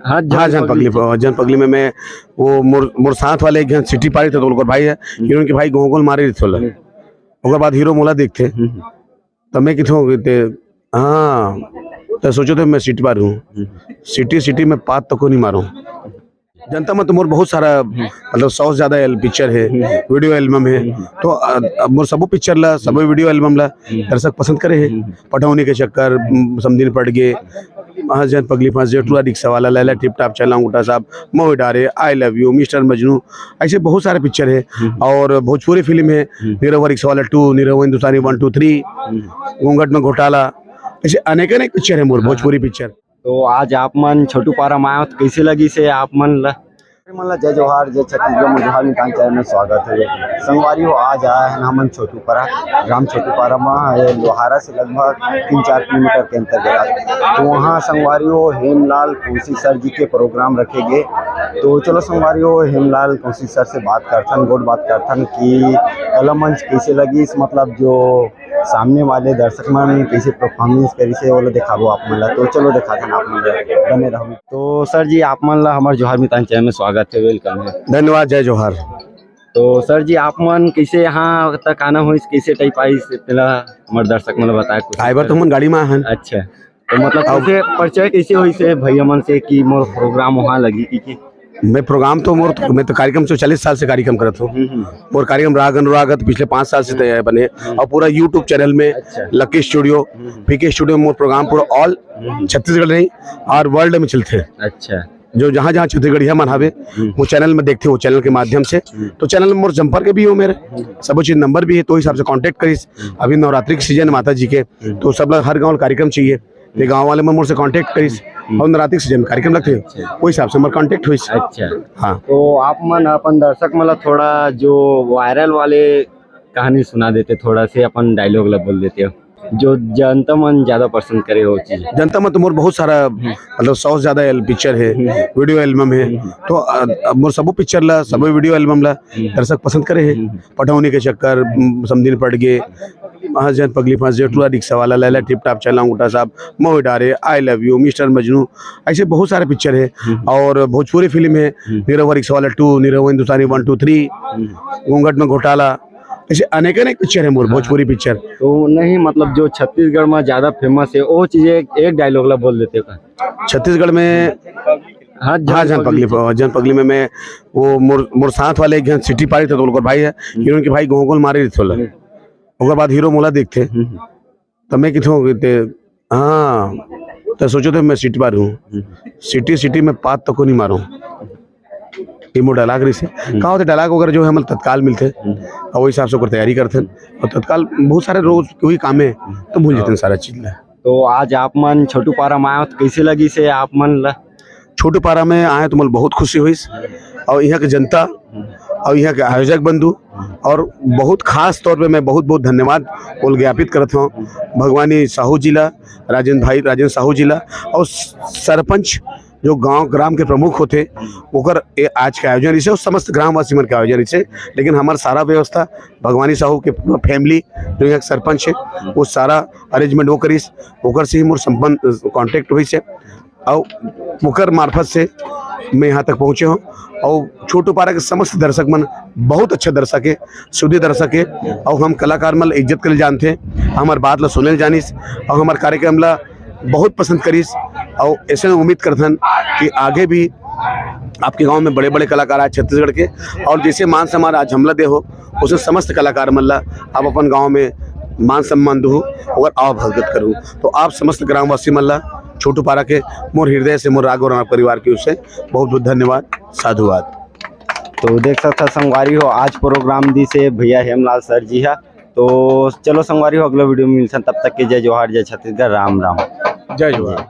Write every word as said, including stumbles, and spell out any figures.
हाँ, हाँ, जान पगली, जान पगली में मैं, वो मोर, मोर साथ वाले एक झन सिटी पारी थे, तो ओकर भाई है, हीरोइन के भाई गोल गोल मारे रहिथे ओला। ओकर बाद हीरो मोला देखथे, तब मैं किथों कहते, हाँ, तो सोचो तो मैं सिटी पार हूँ, सिटी सिटी में पात तको नहीं मारूँ। जनता में तो मोर बहुत सारा, मतलब, सौ से ज्यादा एल पिक्चर है, वीडियो एल्बम है, तो अ, अब मोर सबो पिक्चर ला, सबो वीडियो एल्बम ला दर्शक पसंद करे है। पटौनी के चक्कर, म, समदिन पड़ गे, हाँ, जन पगली फंस जे, टूरा रिक्शा वाला, लैला टिप टाप, चला अंगूठा साहब, मोहे डारे, I love you, mister Majnu, ऐसे बहुत सारे पिक्चर है। और भोजपुरी फिल्म है, निरहुआ रिक्शा वाला two, Nirahua Hindustani one two three, Ghoonghat में घोटाला, ऐसे अनेक अनेक पिक्चर है मोर भोजपुरी पिक्चर। तो आज आप मन छोटू पारा में आए हो, तो कैसे लगी से आप मन ला? मन ला जय जोहार, जय छत्तीसगढ़, मोर जोहार मितान चैनल में स्वागत है। संगवारी हो, आज आए हैं हमन छोटू पारा, ग्राम छोटू पारा में, ये लोहारा से लगभग तीन चार किलोमीटर के अंतर्गत। तो वहाँ संगवारी हो, हेमलाल कौशिक सर जी के प्रोग्राम रखे गे। तो चलो संगवारी हो, हेमलाल कौशिक सर से बात करथन, गोठ बात करथन कि कला मंच कैसे लगिस, मतलब जो सामने वाले दर्शक मन कैसे परफॉर्मेंस करिस हे, ओला देखाबो आप मन ला। तो चलो देखाथन आप मन ला, बने रहू। तो सर जी, आप मन ला हमर जोहार मितान चैनल में स्वागत है, वेलकम है। धन्यवाद, जय जोहार। तो सर जी, आप मन कैसे यहाँ तक आना होइस, कैसे टाइप आइस, तेला हमर दर्शक मन ला बताए कुछ। आए बर तो हमन गाड़ी में आए हन। अच्छा, तो मतलब अब कैसे परिचय कैसे होइस हे भैया मन से कि मोर प्रोग्राम वहाँ लगी कि, कि? मैं प्रोग्राम तो मोर, मैं तो कार्यक्रम से चालीस साल से कार्यक्रम करत हूँ। हम्म, हम्म। मोर कार्यक्रम राग अनुराग है, तो पिछले पाँच साल से तैयार बने, हम्म। और पूरा YouTube चैनल में अच्छा। लकी स्टूडियो, हम्म। पीके स्टूडियो, मोर प्रोग्राम पूरा ऑल हम्म। छत्तीसगढ़ नहीं और वर्ल्ड में चलते हैं। अच्छा। जो जहाँ जहाँ छत्तीसगढ़िया मन हवे, हम्म। वो चैनल में देखते, वो चैनल के माध्यम से। हम्म। तो चैनल में मोर संपर्क भी हो मेरे, हम्म। सब चीज नंबर भी है, तो हिसाब से कॉन्टैक्ट करिस। हम्म। अभी नवरात्रि के सीजन माता जी के, हम्म। तो सब लोग हर गाँव कार्यक्रम चाहिए, ये गाँव वाले मन मोर से कॉन्टैक्ट करिस, हम्म। और नवरात्रि के सीजन में कार्यक्रम लगते हैं, अच्छा। वो हिसाब से मोर कॉन्टैक्ट होइस। अच्छा। हाँ। तो आप मन अपन दर्शक मन ला थोड़ा जो वायरल वाले कहानी सुना देते, थोड़ा से अपन डायलॉग ला बोल देते हो, जो जनता मन ज्यादा पसंद करे वो चीज। जनता मन तो मोर बहुत सारा, हम्म। मतलब, सौ से ज्यादा एल-, पिक्चर है, हम्म। वीडियो एल्बम है, हम्म। तो अ, अब मोर सबो पिक्चर ला, सबो वीडियो एल्बम ला हम्म। दर्शक पसंद करे है। हम्म। पटौनी के चक्कर, म, समदिन पड़ गे, हाँ, जन पगली फंस जे, टूरा रिक्शा वाला, लैला टिप टाप, चला अंगूठा साहब, मोहे डारे, I love you, mister Majnu, ऐसे बहुत सारे पिक्चर है। हम्म। और भोजपुरी फिल्म है, हम्म। निरहुआ रिक्शा वाला two, Nirahua Hindustani one two three, हम्म। घूंघट में घोटाला, ऐसे अनेक अनेक पिक्चर है मोर हाँ। भोजपुरी पिक्चर। तो नहीं, मतलब, जो छत्तीसगढ़ में ज्यादा फेमस है, वो चीज एक, एक डायलॉग ला बोल देते का? छत्तीसगढ़ में हाँ, हाँ, जन जन पगली, पगली। जन पगली में मैं, वो मोर, मोर साथ वाले एक जन सिटी पारी थे, तो ओकर भाई है, हम्म। हीरोइन के भाई गोल गोल मारे रहिथे ओला। हम्म। ओकर बाद हीरो मोला देखथे, हम्म। तो मैं किथों कहते, हाँ, तो सोचो तो मैं सिटी पार हूँ, हम्म। सिटी सिटी में पात तको नहीं मारूँ। ये मोर डायलॉग रहिसे। हम्म। का होथे, डायलॉग वगैरह जो है, हमन तत्काल मिलथे हम्म। और वही हिसाब से ओकर तैयारी करथन। और तत्काल बहुत सारे रोज के वही काम है, हम्म। तो भूल हाँ। जथन सारा चीज ला। तो आज आप मन छोटू पारा में आए हो, तो कैसे लगिस हे आप मन ला? छोटू पारा में आए तो मोला बहुत खुशी होइस, और यहाँ के जनता और यहाँ के आयोजक बंधु, और बहुत खास तौर पे मैं बहुत बहुत धन्यवाद बोल ज्ञापित करत हूँ भगवानी साहू जी ला, राजेंद्र भाई, राजेंद्र साहू जी ला, और सरपंच जो गांव ग्राम के प्रमुख होथे, ओकर ए, आज के आयोजन इसे, समस्त ग्रामवासी मन के आयोजन इसे, लेकिन हमार सारा व्यवस्था भगवानी साहू के पूरा फैमिली जो यहाँ के सरपंच है, वो सारा अरेंजमेंट वो करिस, ओकर से ही मोर संबंध, कॉन्टैक्ट होइस है, और ओकर मार्फत से मैं यहाँ तक पहुँचे हूँ। और छोटू पारा के समस्त दर्शक मन बहुत अच्छा दर्शक है, शुद्ध दर्शक है, और हम कलाकार मन ला इज्जत करे जानथे, हमार बात ला सुने जानिस, और हमार कार्यक्रम ला बहुत पसंद करिस, और ऐसे उम्मीद करथन कि आगे भी आपके गांव में बड़े-बड़े कलाकार आए छत्तीसगढ़ के, और जैसे मान सम्मान आज हमला दे हो, उसे समस्त कलाकार मन ला आप अपन गांव में मान सम्मान दो, और आओ भगत करो। तो आप समस्त ग्रामवासी मन ला छोटू पारा के मोर हृदय से, मोर राघव राणा परिवार की ओर से बहुत-बहुत धन्यवाद, साधुवाद। तो देख सकता संगवारी हो, आज प्रोग्राम दिस हे भैया हेमलाल सर जी हा। तो चलो संगवारी हो, अगला वीडियो में मिलथन, तब तक के जय जोहार, जय छत्तीसगढ़, राम राम। जय जोहार।